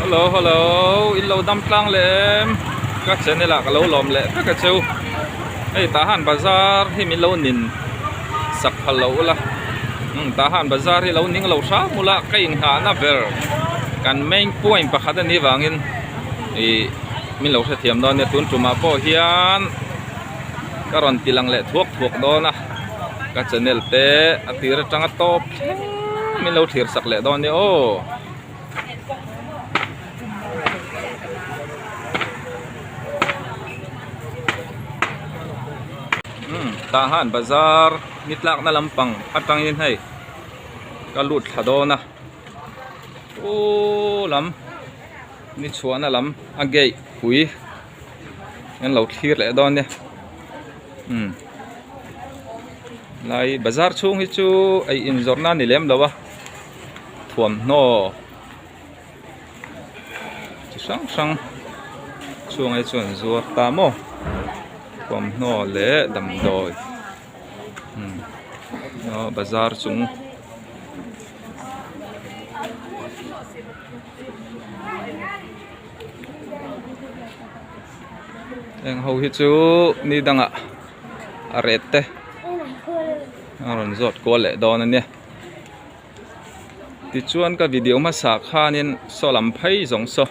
Hello hello in lo dam tlang leh em ka channel ah ka lo lawm leh vek a cheu hei tah han bazar hi min lo nin sak phal lo ula umm tah han bazar hi lo ning lo hram ula ka inghahna ber kan main point pakhat a nih vangin ih min lo hrethiam dawn nia tun tumah pawh hian ka rawn ti lang leh thuak thuak dawn a ka channel te a tir atanga tawp thleng min lo thlir sak leh dawn nia aw. Umm tah han bazar ni tlakna lampang atangin hei ka lut thla dawn a uuu lam ni chhuahna lam a gate pui an lo thlir leh dawn nia umm lai bazar chhung hi chu ei inzawrhna a ni lem lo a thuamhnaw chi hrang hrang chhungah hi chuan zuar ta maw thuamhnaw leh damdawi umm aw bazar chung. Heng ho hi chu ni dangah a ret te a rawn zawt kual leh dawn a nia tichuan ka video hmasa khanin saw lam phei zawng saw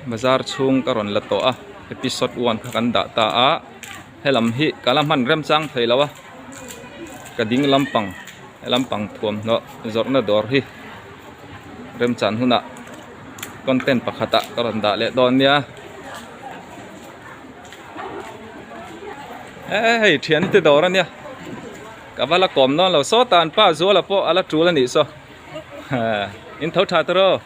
bazar chhung ka rawn la tawh a episode one kha kan dah ta a helam hi ka la hman remchang thei lo a ka ding lampang lampang thuamhnaw zawrhna dawr hi remchan hunah content pakhatah ka rawn dah leh dawn nia e hei thian te dawr a nia ka va la kawm dawn lo sawta an pa zuala pawh a la tul a nih saw in tho tha tawh rawh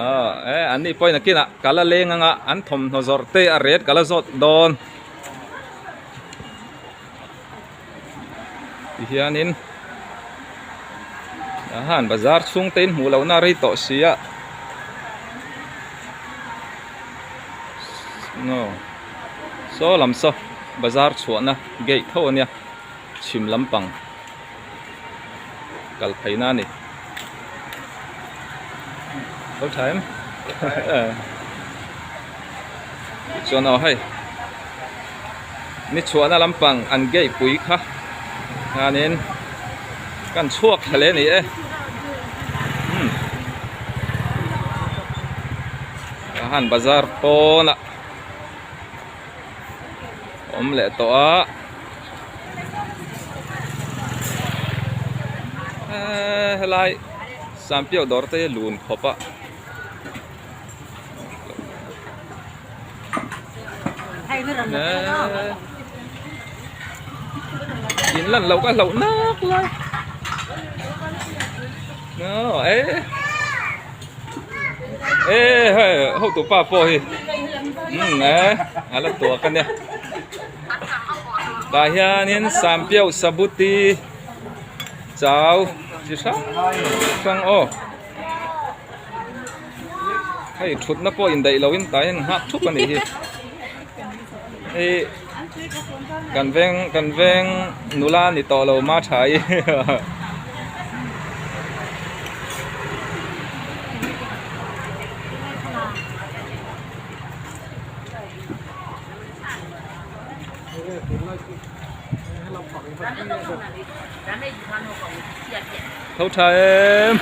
aw e an nih pawhin a kinah ka la leng anga an thawmhnaw zawrh te a ret ka la zawt dawn tihianin han bazar chhung te in hmuh lohna a rei tawh si a saw lam saw bazar chhuahna gate tho ania chhim lampang kal pheina a ni lo tha em tichuan aw hei ni chhuahna lampang an gate pui kha hianin kan chhuak thla leh a ni e umm tah han bazar pawnah awm leh tawh a eee helai sampiau dawr te hi lun khawp a. In lan loh ka hlauh nak lai e e hei hotu pa pawh hi umm e a la tuak a nia tah hianin sampiau sabuti chau chi hrang hrang aw. Hei thutna pawh indaih loin tah hian nghak thup a nih hi hei kan veng kan veng nula ni tawh lo ma tha hi Tho tha em.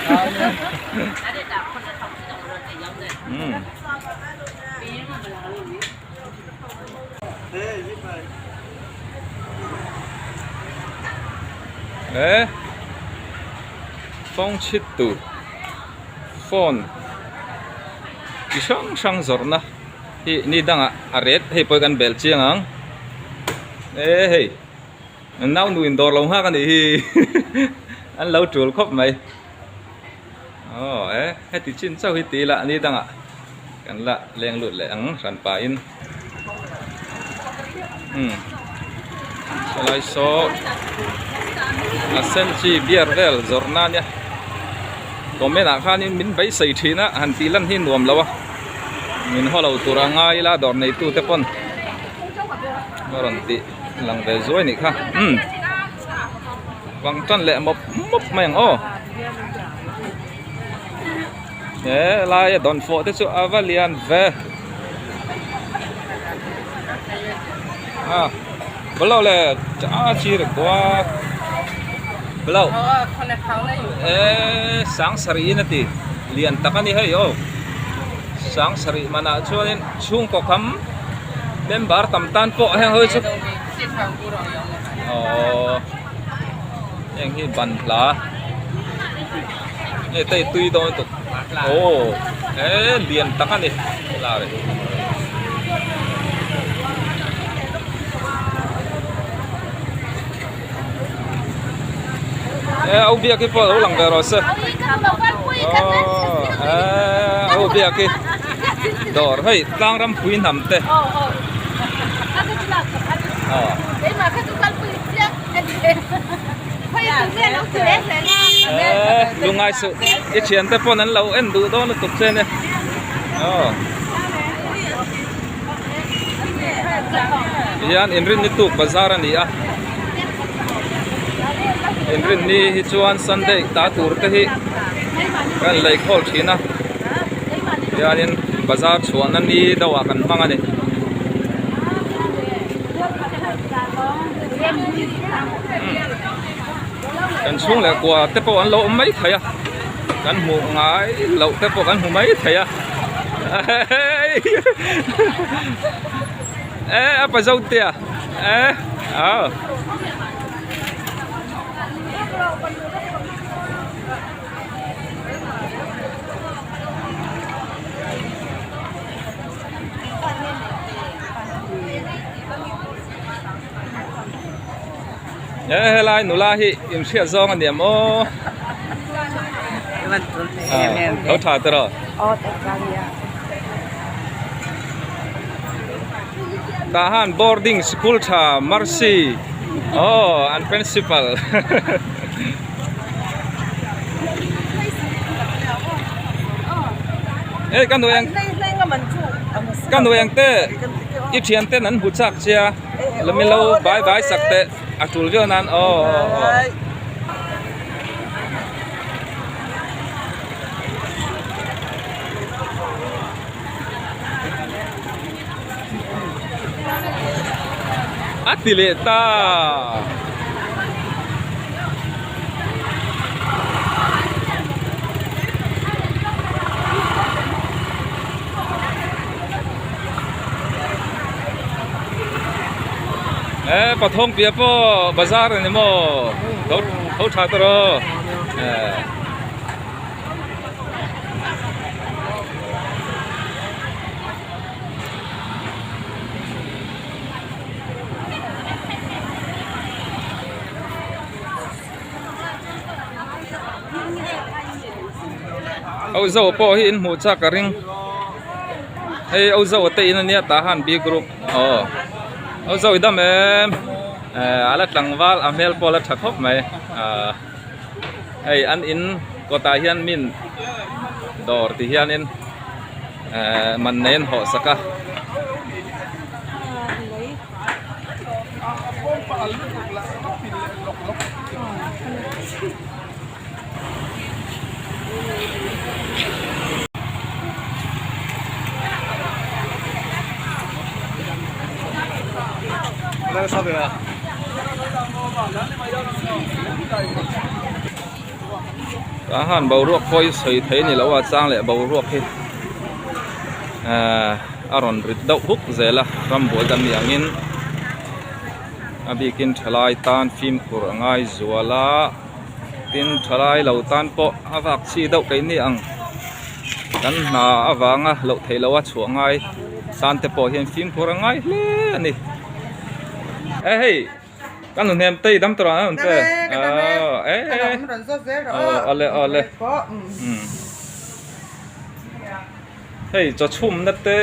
Ê Phong chhit tu phone chi hrang hrang zawrhna hi ni dangah a ret hei pawh hi kan bel chiang ang e hei. Nau nu in dawr lo nghak a nih hi an lo tul khawp mai aw e heti chin chauh hi ti ila ni dangah kan la leng lut leh ang hran pahin umm sawlai saw a sen chi beer vel zawrh na ania comment ah khanin min beisei thin a han tih lan hi nuam lo a min haw lo tur a ngai ila dawr neitu te pawn a rawn tih. Lang ve zuai nih kha umm vang tan leh mawp mawp mai ang aw. He laia dawnfawh te chu a va lian ve. A bawlhlo le a chi rek bawk a bawlhlo eee sang sarih in a ti lian tak a ni hei aw sang sarih manah chuanin chhungkaw kham member tam tan pawh heng ho hi chu aww heng hi ban hla nge tei tui dawn lutuk aw he lian tak a ni helai e au biak hi pawh a lo lang ve rawh se aw e au biak hi dawr hei tlang ram pui hnam te aw. Eee lungai suh i thiante pawn an lo en duh dawn lutuk che nia aw tihian inrinni tuk bazar a ni a inrinni hi chuan sunday ta tur te hi kan lei khawl thin a tihianin bazar chhuahna ni deuh ah kan hmang a ni. Kan chhung leh kua te pawh an lo awm mai thei a kan hmuh ngai loh te pawh kan hmu mai thei a e a pa zo tia e aw. He helai nula hi inhriat zawng a niam aw Tho tha te rawh Tah han boarding school tha Mercy aw an principal Hei ka nuih ang ka nuih ang te i thian ten an hmu chak che a lawm ilo bai bai sak teh a tul viau nan aw aw aw. A ti leh ta. E pathawng piah pawh bazar a ni maw tho tho tha ta rawh e. Au zo pawh hi in hmuh chak ka ring hei au zo te in ania tah han b group aw au zo i dam em eh a la tlangval a hmel pawh a la tha khawp mai ah hei an in kawtah hian min dawr ti hianin eh man nei an hawh sak a. Tah han boruak pawh hi sawi thei a ni lo a chang leh boruak hi ehh a rawn rit deuh huk zel a rambuai kan nih angin a bikin thalai tan fimkhur a ngai zual a tin thalai lo tan pawh a vak chhi deuh keini ang kan hna avanga loh theih loh a chhuah ngai tan te pawh hian fimkhur a ngai hle a ni e hei ka nu hnem tei dam tawh ang che e awle awle hei chaw chhumna te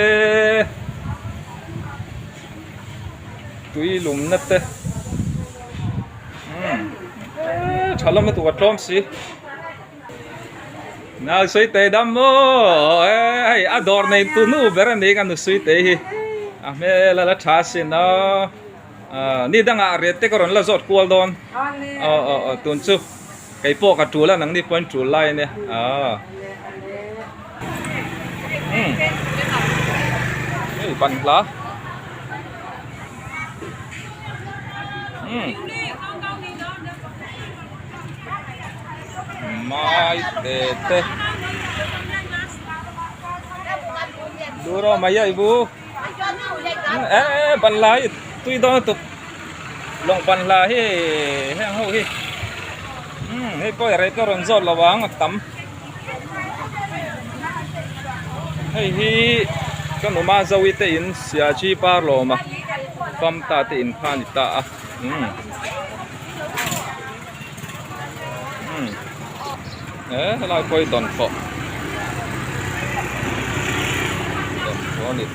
tui lumna te umm tha lam lutuk a tlawm si nau suite dam maw hei a dawr nei tu nu ber a ni ka nu suite hi a hmel a la tha sin aw ni dangah riat te ka rawn la zawt kual dawn aw aw tun chu. Kei pawh ka tul a nangni pawhin tul lai a nia aw. Hei banhla umm mai te te duro mai a i bu e banhla hi tui dawn lutuk lawng banhla hi heng ho hi umm hei pawh rei pawh rawn zawt lo ang a tam. Hei hi ka numa Zoe te in Siaji par lawma Famta te in kha a ni ta a umm umm he helai pawh hi dawnfawh dawnfawh a ni.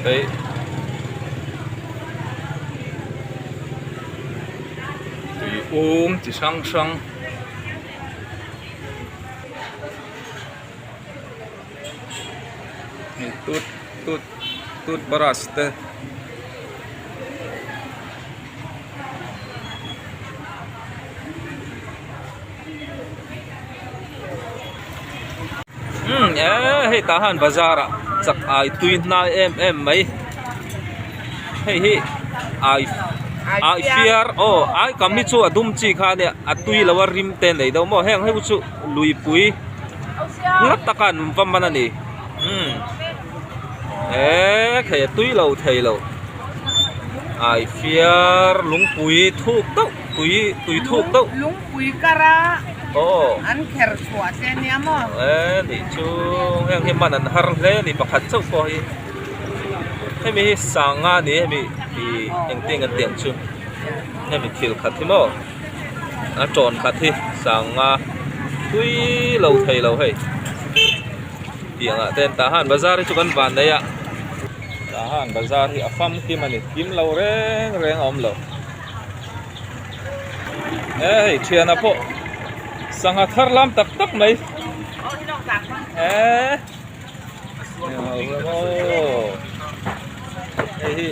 Hei tui um chi hrang hrang hei tooth tooth tooth brush te. Umm eee hei tah hian bazar ah chak ai tui hnai em em mai hei hi ai ai fiar aw ai kam hi chu a dum chi kha ania a tui lo a rim te nei deuh maw heng ho chu luipui hla taka an va man a ni umm eee thei a tui lo thei lo ai fiar lungpui thuk deuh tui tui thuk deuh. Lungpui kara an kher chhuah te nia maw? E nih chu heng hi man an har hle a ni pakhat chauh pawh hi hemi hi sanga a ni hemi ih engtin nge tiang chu hemi thil khat hi maw a tawn khat hi sanga tui lo thei lo hei tiang ah ten tah han bazar hi chu kan van nei a tah han bazar hi a famkim a ni kim lo reng reng a awm lo. E hei thiana pawh sangha thar lam tak tak mai e hei hi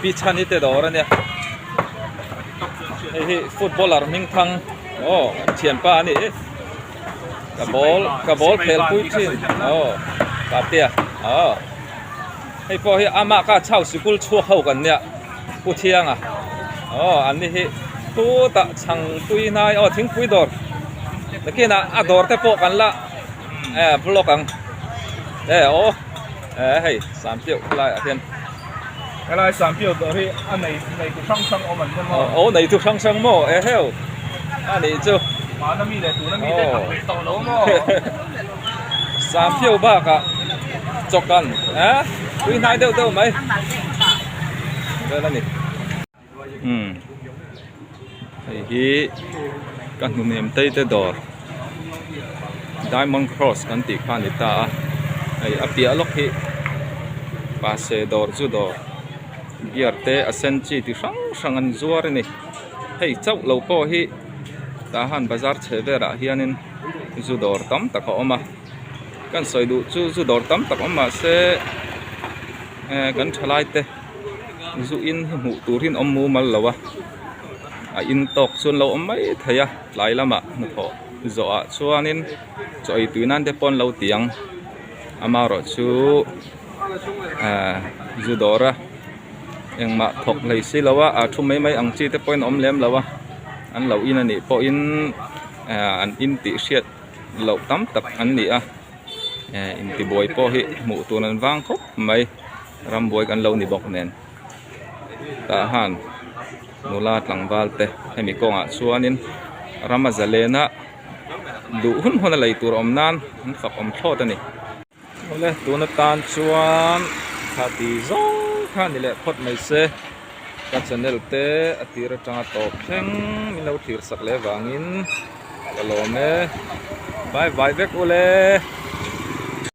pi chhani te dawr ania hei hi footballer hming thang aw an thianpa a ni ka ball ka ball khel pui thin aw patea aw hei pawh hi amah kha chau sikul chhuak ho kan nia. Pu Thianga aw an ni hi khutah chhang pui hnai aw thingpui dawr nakinah a dawr te pawh kan la eh vlog ang e aw eh hei Sampiauh khawlaiah hian helai Sampiauh dawr hi a nei nei tu hrang hrang awm an ni maw aw nei tu hrang hrang maw e heu a nih chu hmana mi leh tuna mi te khat leh tawh lo maw Sampiauh bakah chawkan eh pui hnai deuh deuh mai. Vel a ni umm hei hi ka hnuhnem tei te dawr diamond cross kan tih kha a ni ta a hei a piah lawk hi pase dawr chu dawr gear te a sen chi ti hrang hrang an zuar a ni hei chauh lo pawh hi tah han bazar chheh velah hianin zu dawr tam tak a awm a. Kan sawi duh chu zu dawr tam tak awm mah se eh kan thalai te zu in hi hmuh tur hi an awm mumal lo a a in tawk chuan lo awm mai thei a tlai lamah hnathawh zawh ah chuanin chaw ei tui nan te pawh an lo ti ang amaherawhchu eh zu dawr a engmah thawk hlei si lo a a thu mai mai ang chi te pawhin a awm lem lo a an lo in anih pawhin eh an in tih hriat. loh tam tak an ni a eh intibuai pawh hi hmuh tur an vang khawp mai rambuai kan lo ni bawk nen tah han nula tlangval te hemi kawngah chuanin rama zalen a duh hun hun a lei tur awm nan an fak awm thlawt a ni. Awle tun atan chuan kha ti zawng kha ni leh phawt mai se ka channel te a tir atanga tawp thleng min lo thlir sak leh vangin ka lawm e bye bye vek ule.